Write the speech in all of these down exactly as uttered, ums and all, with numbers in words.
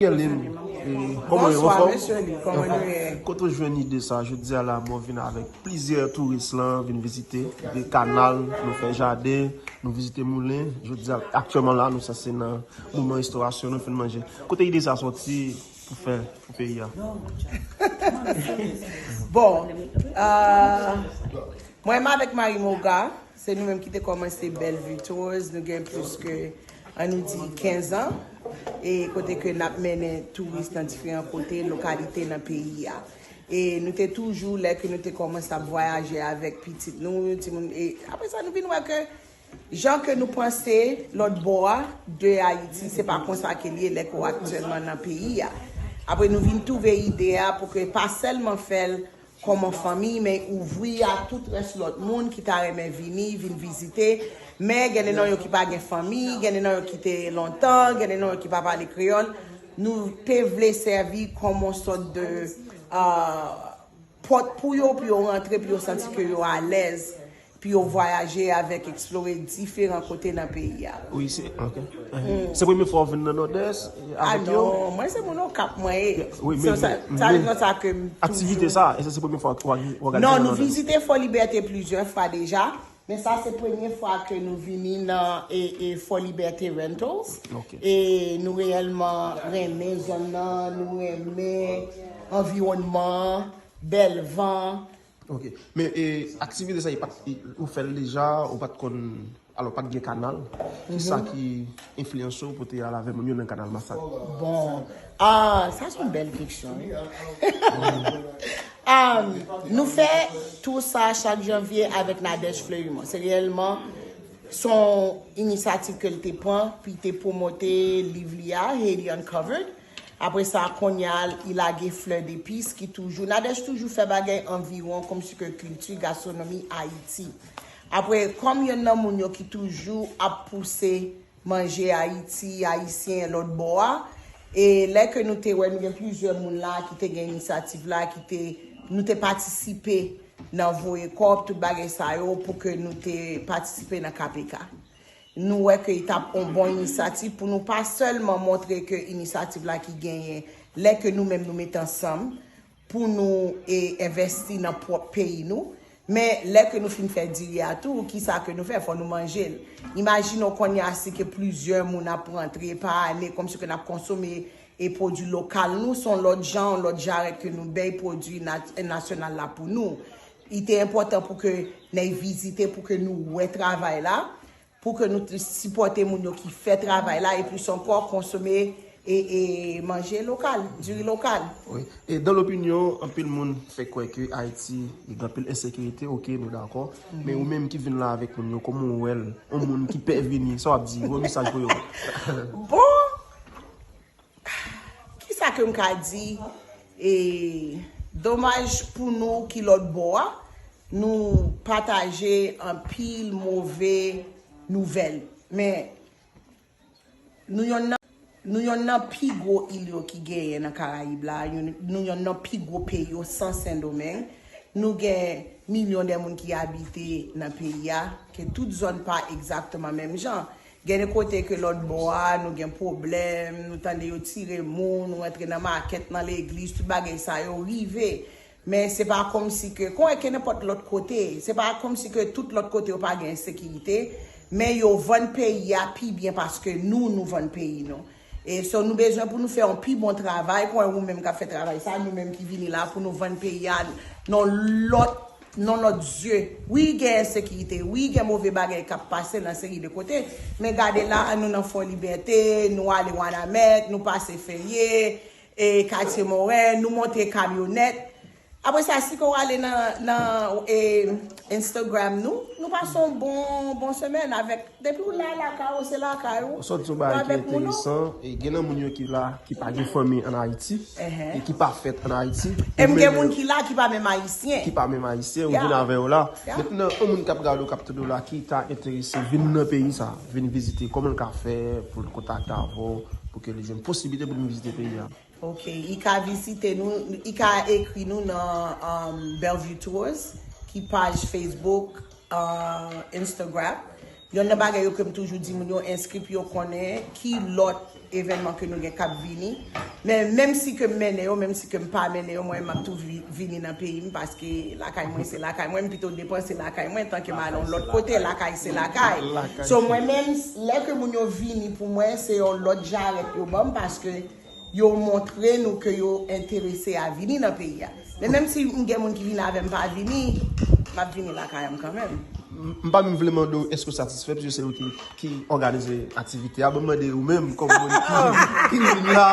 Kerline, e, kòman w ye, Bonswa, anfòm? Mesye Lee, kòman nou ye? Kote w jwenn ide sa? Jodi a la, mwen vin avèk plizyè touris lan, vin vizite, de kanal, nou fè jaden, nou vizite moulen. Jodi a, aktyèlman la, nou sanse nan moman restorasyon, nou fin manje. Kote ide sa sòti pou fè pou peyi a? Bon, euh, mwen menm avèk Marie Moga, se nou menm ki te kòmanse Bellevue Tours, nou gen plis ke, ann nou di, kenz an, e kote ke n ap mennen touris nan diferan kote, lokalite nan peyi a. E nou te toujou, lè ke nou te kòmanse ap vwayaje avèk pitit nou, timoun, e apre sa nou vin wè ke jan ke nou panse lòt bò a de Ayiti, se pa konsa ke l ye lè ke w aktyèlman nan peyi a. Apre nou vin twouve ide a pou ke pa sèlman fè l kòman fanmi, men ouvri a tout rès lòt moun ki ta renmen vini, vin vizite. Men gen de nan yo ki pa gen fanmi, gen de nan yo ki te lontan, gen de nan yo ki pa pale kreyòl. Nou te vle sèvi kòm yon sòt de, euh, pòt pou yo, pou yo rantre, pou yo santi ke yo alèz, pou yo vwayaje avèk, eksplore diferan kote nan peyi a. Wi, se, ok. Se premye fwa w vin nan Nòdès Ah avèk yo? Non, mwen se moun Okap mwen ye. Wi, So, men, sa, men, sa vle men di sa ke m aktivite toujou sa, e se se premye fwa w w gade Non, nan nou Nòdès? Vizite Fò Libète plizyè fwa deja, men sa se premye fwa ke nou vini nan e, e Fò Libète Rentals. Ok. E nou reyèlman renmen zòn nan, nou renmen anviwònman, bèl van. Ok. Men e, aktivite sa, e pat, e, ou fè l deja, ou pat konn, alò, pat gen kanal. Ki sa ki enfliyanse w pou te al avè moun yo nan kanal Masak? Bon, ah, sa se yon bèl keksyon. Ah, nou fè tou sa chak janvye avèk Nadège Fleurimond. Se reyèlman se yon inisyativ ke l te pran, pou l te pwomote liv li a, Haiti Uncovered. Apre sa, kounye a, li lage Fleur d'Épices ki toujou, Nadège toujou fè bagay anviwon kòmsi ke kilti, gastwonomi Ayiti. Apre, kòm yonn nan moun yo ki toujou ap pouse manje Ayiti, Ayisyen, lòt bò a, e lè ke nou te wè, nou gen plizyè moun la ki te gen inisyativ la, ki te, nou te patisipe nan voye kòb, tout bagay sa yo, pou ke nou te patisipe nan K P K. Nou wè ke li t ap yon bon inisyativ pou nou pa sèlman montre ke inisyativ la ki genyen lè ke nou menm nou met ansanm pou nou e, envèsti nan pwòp peyi nou. Men lè ke nou fin fè diri a tou, kisa ke nou fè? Fò nou manje l. Imajine w kounye a si ke plizyè moun ap rantre pa ane, kòmsi ke n ap konsome e pwodui lokal nou, se yon lòt jan, yon lòt jarèt ke nou bay pwodui nat- nasyonal la pou nou. Li te enpòtan pou ke n al vizite, pou ke nou wè travay la, pou ke nou te sipòte moun yo ki fè travay la, e plis ankò, konsome e, e manje lokal, diri lokal. Wi. E dan lopinyon, anpil moun fè kwè ke Ayiti gen anpil ensekirite, ok, nou dakò. Men ou menm ki vin la avèk moun yo, kòman w wè l? Yon moun ki pè vini, sa w ap di? Yon mesaj pou yo. Bon, kisa ke m ka di? E domaj pou nou ki lòt bò a, nou pataje anpil move nouvèl. Men nou yonn nan, nou yonn nan pi gwo il yo ki genyen nan Karayib la, yonn- nou yonn nan pi gwo peyi yo san Sendomeng. Nou gen milyon de moun ki abite nan peyi a, ke tout zòn pa egzakteman menm jan. Gen de kote ke lòt bò a, nou gen pwoblèm, nou tande yo tire moun, nou rantre nan makèt, nan legliz, tout bagay sa yo rive. Men se pa kòmsi ke, kon ke nenpòt lòt kote, se pa kòmsi ke tout lòt kote yo pa gen ensekirite, men yo vann peyi a pi byen paske nou, nou vann peyi nou. E so nou bezwen pou nou fè yon pi bon travay, kon ou menm k ap fè travay sa, nou menm ki vini la pou nou vann peyi a nan lòt, nan lòt zye. Wi, gen ensekirite, wi, gen move bagay k ap pase nan seri de kote, men gade la, nou nan Fò Libète, nou ale Wanament, nou pase Ferye, e Katye Moren, nou monte kamyonèt. Apre sa, si ke w ale nan, nan e, Instagram nou, nou pase yon bon, bon semèn avèk, depi w la lakay ou, se lakay ou. Ou sòt di yon bagay ki enteresan, e gen nan moun yo ki la, ki pa gen fanmi an Ayiti, e ki pa fèt an Ayiti. E m gen moun ki la ki pa menm ayisyen. Ki pa menm ayisyen, ou vin avè yo la. Mentnan, yon moun k ap gade w, k ap tande w la, ki ta enterese vin nan peyi sa, vin vizite, kòman l ka fè pou l kontakte avè w, pou ke li jwenn posiblite pou l vin vizite peyi a? Ok, i ka vizite nou, i ka ekri nou nan um, Bellevue Tours, ki paj Facebook, uh, Instagram. Yonn nan bagay yo ke m toujou di moun yo enskri pou yo konnen ki lòt evènman ke nou gen k ap vini. Men menm si ke m mennen yo, menm si ke m pa mennen yo, mwen m ap tou vi- vini nan peyi m, paske lakay mwen se lakay mwen, m pito depanse lakay mwen tanke m al yon lòt kote, lakay se lakay. So mwen menm, lè ke moun yo vini pou mwen, se yon lòt jarèt yo ban m, paske yo montre nou ke yo enterese a vini nan peyi a. Men menm si m gen moun ki vin avè m pa vini, m ap vini lakay m kanmenm. M pa menm vle mande w èske w satisfè, piske se ou ki, ki òganize aktivite a. Ban m mande ou menm, kòm moun ki, ki vin la,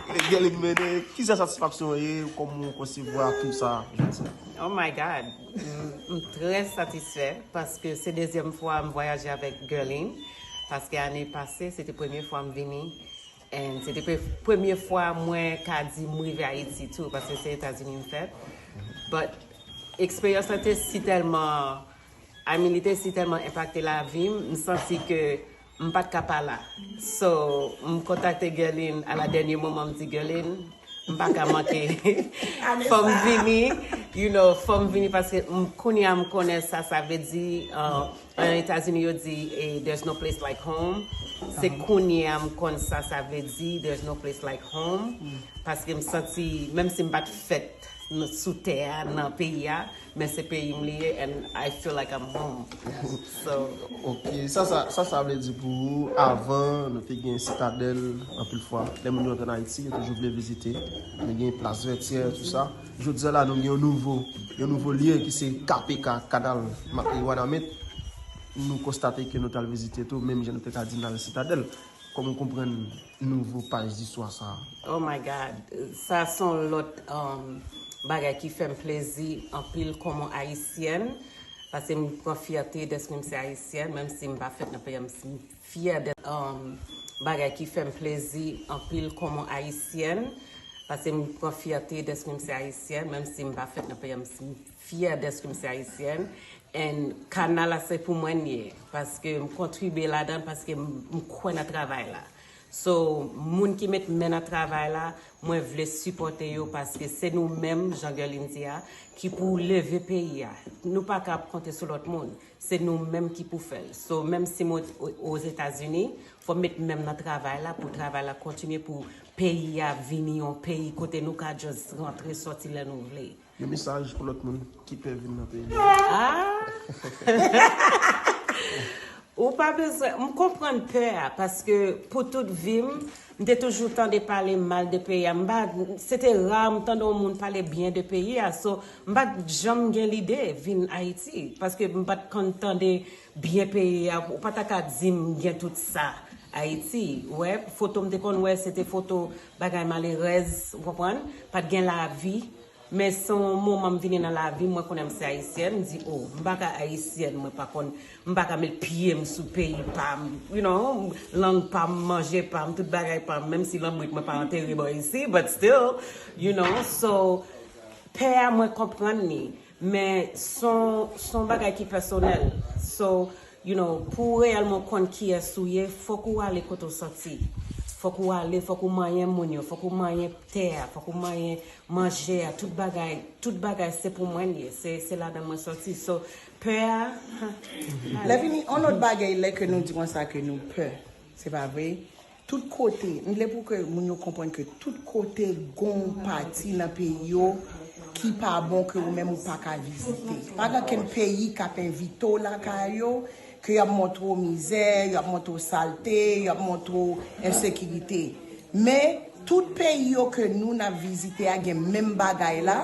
ki Guerline mennen, ki jan satisfaksyon w ye, kòman w konsevwa tou sa jodi a? Oh my God! M, m trè satisfè paske se dezyèm fwa m vwayaje avèk Guerline. Paske ane pase, se te premye fwa m vini. And se te pre- premye fwa mwen ka di m rive Ayiti tou, paske se Etazini m fèt. But eksperyans lan te si tèlman, I mean, li te si tèlman enpakte lavi m, m santi ke m pa t ka pa la. So, m kontakte Guerline a la dènye moman, m di, Guerline, m pa ka manke. Fò m vini, you know, fò m vini paske m, kounye a m konnen sa sa vle di. Uh, an Etazini yo di, eh, there's no place like home. Se kounye a m konn sa sa vle di, there's no place like home. Paske m santi, menm si m pa t fèt nan- sou tè a, nan peyi a, men se peyi m li ye, and I feel like I'm home. So, Ok, sa sa, sa sa vle di pou ou, avan nou te gen Sitadèl, anpil fwa, lè moun yo antre an Ayiti, yo toujou vle vizite. Nou gen Plas Vètyè, tou sa. Jodi a la, nou gen yon nouvo, yon nouvo lye ki se K P K, Kanal Ma- e Wanament. Nou konstate ke nou t al vizite tou, menm jan nou te ka di n al Sitadèl. Kòman w konprann nouvo paj zistwa sa a? Oh my God, sa se yon lòt um, bagay ki fè m plezi anpil kòm yon Ayisyèn. Paske m pran fyète dèske m se Ayisyèn, menm si m pa fèt nan peyi a, m s- m fyè dèt um, bagay ki fè m plezi anpil kòm yon Ayisyèn. Paske m pran fyète dèske m se Ayisyèn, menm si m pa fèt nan peyi a, m s- m fyè dèske m se Ayisyèn. And kanal la se pou mwen l ye, paske m kontribye ladan l, paske m m kwè nan travay la. So, moun ki met men nan travay la, mwen vle sipòte yo, paske se nou menm, jan Guerline di a, ki pou leve peyi a. Nou pa ka ap konte sou lòt moun. Se nou menm ki pou fè l. So, menm si m o- Ozetazini, fò m met men m nan travay la pou travay la kontinye, pou peyi a vini yon peyi kote nou ka just rantre sòti lè nou vle. Yon mesaj pou lòt moun ki pè vin nan peyi. Ah! Ou pa bezwen, m konprann pè a, paske pou tout vi m, m te toujou tande pale mal de peyi a. M pa, se te ra m tande yon moun pale byen de peyi a. So, m pa t janm gen lide vin Ayiti, paske m pa t konn tande byen peyi a. Ou pa ta ka di m gen tout sa Ayiti. Wè, foto m te konn wè, se te foto bagay malerèz, ou konprann? Pa t gen lavi. Men se yon moman m vini nan lavi m, mwen konnen m se Ayisyèn, m di, o, m pa ka Ayisyèn, mwen pa konn, m pa ka met pye m sou peyi pa m, you know, lang pa m, manje pa m, tout bagay pa m, menm si lanmwit mwen pa antere bò isi, but still, you know, so, pè a mwen konprann li, men se yon, se yon bagay ki pèsonèl, so, you know, pou w reyèlman konn kiyès ou ye, fòk ou ale kote w sòti. Fòk ou ale, fòk ou manyen moun yo, fòk ou manyen tè a, fòk ou manyen manje a, tout bagay, tout bagay se pou mwen l ye, se, se ladan mwen sòti. So, pè a, Lè vini, yon lòt bagay, lè ke nou di konsa ke nou pè, se pa vre? Tout kote, m vle pou ke moun yo konprann ke tout kote gon pati nan peyi yo ki pa bon, ke ou menm ou pa ka vizite. Pa gen okenn peyi k ap envite w lakay yo, ke y ap montre w mizè, y ap montre w salte, y ap montre w ensekirite. Men, tout peyi yo ke nou n ap vizite a gen menm bagay la,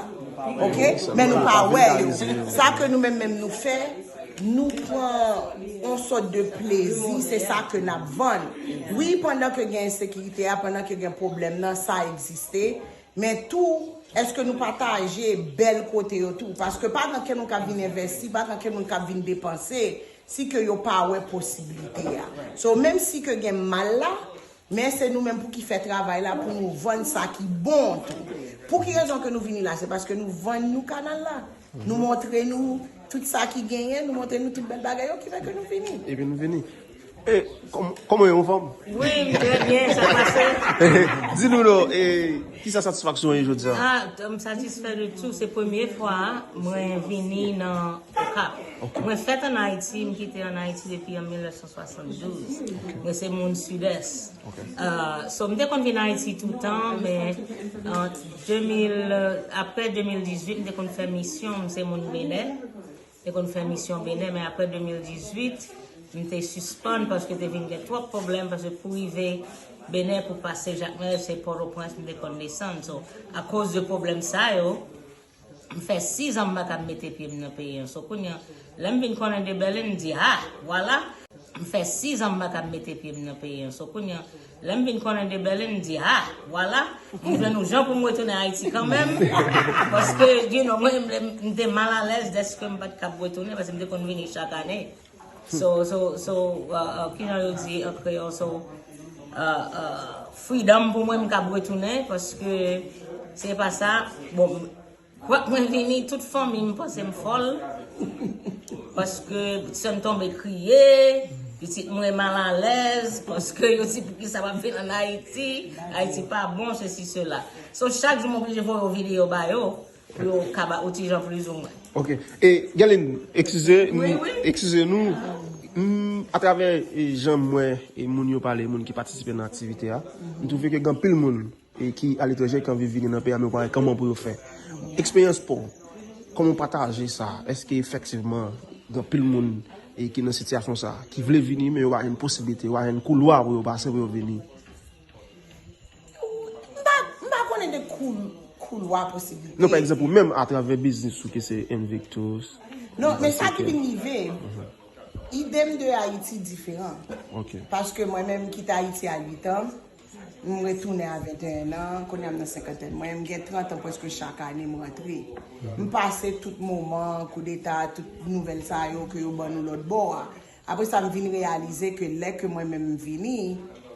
ok? Men nou pa wè yo. Sa ke nou menm menm nou fè, nou pran yon sòt de plezi, se sa ke n ap vann. Wi, pandan ke gen ensekirite a, pandan ke gen pwoblèm nan, sa egziste. Men tou, èske nou pataje bèl kote yo tou? Paske pa gen okenn moun k ap vin envèsti, pa gen okenn moun k ap vin depanse, si ke yo pa wè posiblite a. So, menm si ke gen mal la, men se nou menm pou ki fè travay la, pou nou vann sa ki bon tou. Pou ki rezon ke nou vini la? Se paske nou vann nou kanal la. Nou montre nou tout sa ki genyen, nou montre nou tout bèl bagay yo ki fè ke nou vini. Epi nou vini. E, kòm- kòman w ye, anfòm? Wi, m trè byen, sa pase. Di nou non, e, kisa satisfaksyon w ye jodi a? Ah, m satisfè de tou. Se premye fwa mwen vini nan Okap. Mwen fèt ann Ayiti, m kite ann Ayiti depi an mil nèf san swasanndouz. Mwen se moun Sidès. Euh, so, m te konn vin Ayiti toutan, men an de mil, euh, apre de mil dizuit, m te konn fè misyon, m se moun Benè. M te konn fè misyon Benè, men apre de mil dizuit, m te sispann paske te vin gen twòp pwoblèm, paske pou rive Benè, pou pase Jakmèl, se Pòtoprens m te konn desann. So, akoz de pwoblèm sa yo, m fè sizan m pa ka mete pye m nan peyi an. So, kounye a, lè m vin konnen de Bèlen, m di, ah, vwala. M fè sizan m pa ka mete pye m nan peyi an. So, kounye a, lè m vin konnen de Bèlen, m di, ah, vwala, m jwenn yon jan pou m retounen Ayiti kanmenm. Paske, you know, mwen, m, m te mal alèz dèske m pa t kab retounen, paske m te konn vini chak ane. So, so, so, uh, uh, kijan yo di an kreyòl, so, uh, uh, freedom pou mwen, m kab retounen, paske se pa sa, bon, kwak mwen vini, tout fanmi m panse m fòl. Paske sè m tonbe kriye, pitit mwen mal alèz, paske yo di poukisa w ap vin ann Ayiti, Ayiti pa bon, sesi, sela. So, chak jou m oblije voye yon videyo ba yo, pou yo ka ba ou ti jan plizoumwen. Ok. E, Guerline, eskize, Wi, wi. eskize nou. Mm, atravè e, jan m wè e, moun yo pale, moun ki patisipe nan aktivite a, m twouve ke gen anpil moun e, ki aletranje, ki anvi vini nan peyi a, men yo pa wè kòman pou yo fè. Eksperyans pa w, kòman w pataje sa? Èske efektivman gen anpil moun e, ki nan sitiyasyon sa, ki vle vini, men yo pa jwenn posiblite, yo pa jwenn koulwa pou yo pase pou yo vini? M pa, m pa konnen de koul, koulwa posiblite. Non, pa egzanp, ou menm atravè biznis ou ki se Invictus. Non, men sa ki vin rive, ide m de Ayiti diferan. Ok. Paske mwen menm m kite Ayiti a uit an, m retounen a venteyen an, kounye a m nan senkantèn mwen, m gen trant an prèske chak ane m rantre. M pase tout moman, koudeta, tout nouvèl sa yo ke yo ban nou lòt bò a. Apre sa, m vin reyalize ke lè ke mwen menm m vini,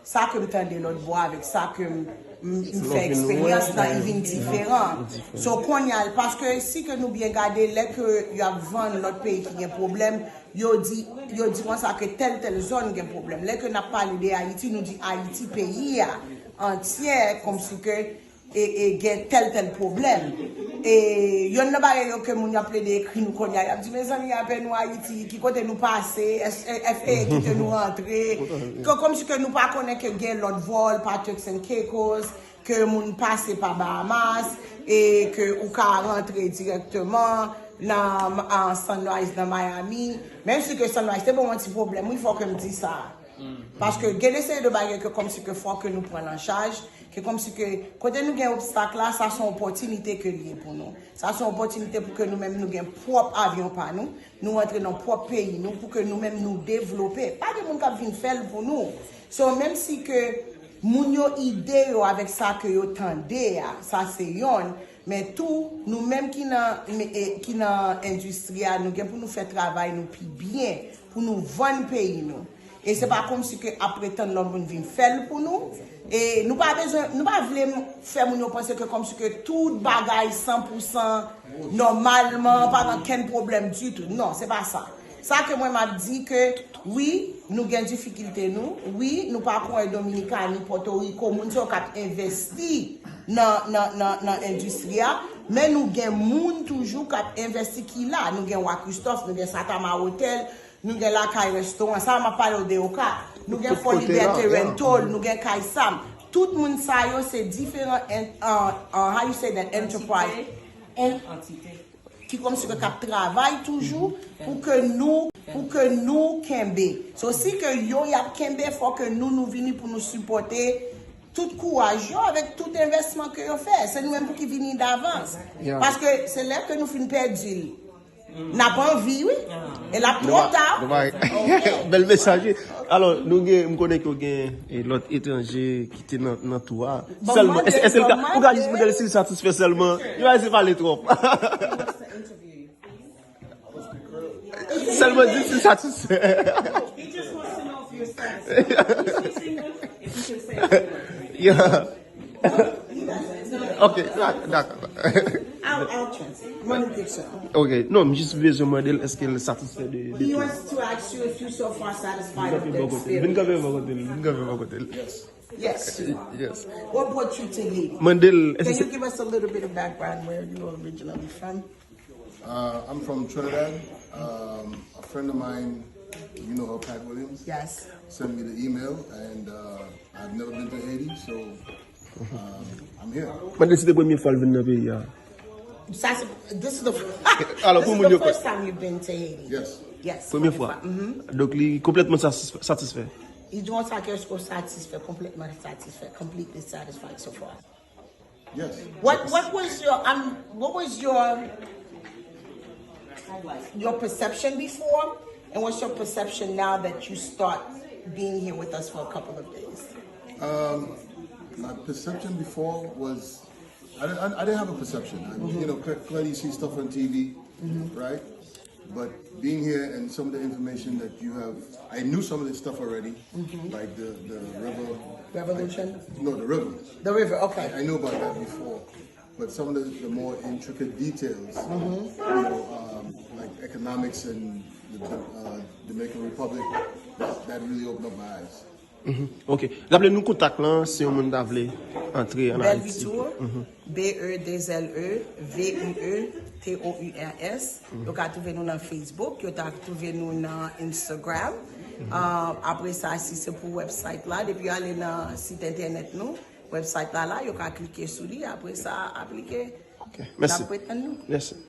sa ke m tande lòt bò avèk sa ke m, m, m fè eksperyans nan, li vin diferan. So, kounye a, paske si ke nou byen gade, lè ke y ap vann lòt peyi ki gen pwoblèm, yo di, yo di konsa ke tèl, tèl zòn gen pwoblèm. Lè ke n ap pale de Ayiti, nou di Ayiti, peyi a, antyè, kòmsi ke e, e gen tèl, tèl pwoblèm. E yonn nan bagay yo ke moun yo ap plede ekri nou kounye a, y ap di, mezanmi, apèn nou Ayiti, ki kote nou pase, èske F A A kite nou rantre? Ke kòmsi ke nou pa konnen ke gen lòt vòl pa Turks and Caicos, ke moun pase pa Bahamas, e ke ou ka rantre dirèkteman nan, an Sunrise nan Miami. Menm si ke Sunrise te ban yon ti pwoblèm, wi, fò ke m di sa. Paske gen de seri de bagay ke kòmsi ke fò ke nou pran l an chaj, ke kòmsi ke kote nou gen obstak la, sa se yon opòtinite ke l ye pou nou. Sa se yon opòtinite pou ke nou menm nou gen pwòp avyon pa nou, nou rantre nan pwòp peyi nou, pou ke nou menm nou devlope. Pa gen moun k ap vin fè l pou nou. So, menm si ke moun yo ide yo avèk sa ke yo tande a, sa se yonn, men tou, nou menm ki nan, e, ki nan endistri a, nou gen pou nou fè travay nou pi byen, pou nou vann peyi nou. E se pa kòmsi ke ap pretann lòt moun vin fè l pou nou. E nou pa bezwen, nou pa vle m- fè moun yo panse ke kòmsi ke tout bagay san pou san nòmalman, pa gen kenn pwoblèm ditou. Non, se pa sa. Sa ke mwen m ap di ke wi, nou gen difikilte nou. Wi, nou pa kwè Dominikani, Pòtoriko, moun sa yo k ap envesti nan, nan, nan, nan endistri a. Men nou gen moun toujou k ap envesti ki la. Nou gen Wa Kristòf, nou gen Satama Hotel, nou gen Lakay Restoran, sa a m ap pale w de Okap. Nou gen Fò Libète Rental, nou gen Kay Sam. Tout moun sa yo se diferan, en- an- an- how you say that, enterprise. En- ki kòmsi ke k ap travay toujou pou ke nou, pou ke nou kenbe. So, si ke yo y ap kenbe, fò ke nou, nou vini pou nou sipòte tout kouraj yo avèk tout envèsman ke yo fè. Se nou menm pou ki vini davans. Paske se lè ke nou fin pèdi l, n ap anvi, wi. E l ap twò ta. Bèl mesaj, wi. Alò, nou gen, m konnen ke w gen e, lòt etranje ki te nan, nan tou a. Sèlman, èske, èske l ka, ou ka jis mande l si l satisfè sèlman? Yo pa ese pale twòp. Sèlman di si l satisfè. He just wants to know if you're satisfied. If you're single, if you can say that. Yeah. Ok, dakò. I'll, I'll translate. Ok, non, m jis bezwen mande l èske l satisfè de, de He tou. Wants to ask you if you so far satisfied Vin of kanpe the bò kote l. Vin experience. Kanpe bò kote l. Vin kanpe bò kote l. Yes. Yes. What brought you to Haiti? Mande l Can èske you give us a little bit of background where you are originally from? Uh, I'm from Trinidad. Um, a friend of mine, you know her, Pat Williams, Yes. sent me the email, and uh, I've never been to Haiti, so um, I'm here. Mande si se premye fwa l vin nan peyi a. That's, this is the, Alors, this pou is moun the yo first time you've been to Haiti. Yes. Yes. Premye fwa. Donk li konplètman satisfè. Satisfè. He wants to get so satisfied, completely satisfied, completely satisfied so far. Yes. What what was your um what was your your perception before, and what's your perception now that you start being here with us for a couple of days? Um, my perception before was I, didn't- I, I didn't have a perception. I, You know, cl- clearly you see stuff on T V, right? But being here and some of the information that you have, I knew some of this stuff already, like the the river Revolution? No, the river. The river, I, okay. I knew about that before, but some of the, the more intricate details, you know, um, like economics and the, the uh, Dominican Republic, that, that really opened up my eyes. Ok. Raple nou kontak lan si yon moun ta vle antre an Belle Ayiti. Vitour, B E deux L E V I E T O U R S. Yo ka twouve nou nan Facebook, yo ta twouve nou nan Instagram. Uh, apre sa, si se pou website la, depi yo ale nan sit entènèt nou, website la la, yo ka klike sou li, apre sa, aplike. Ok. N Mèsi. ap ret tann nou. Mèsi.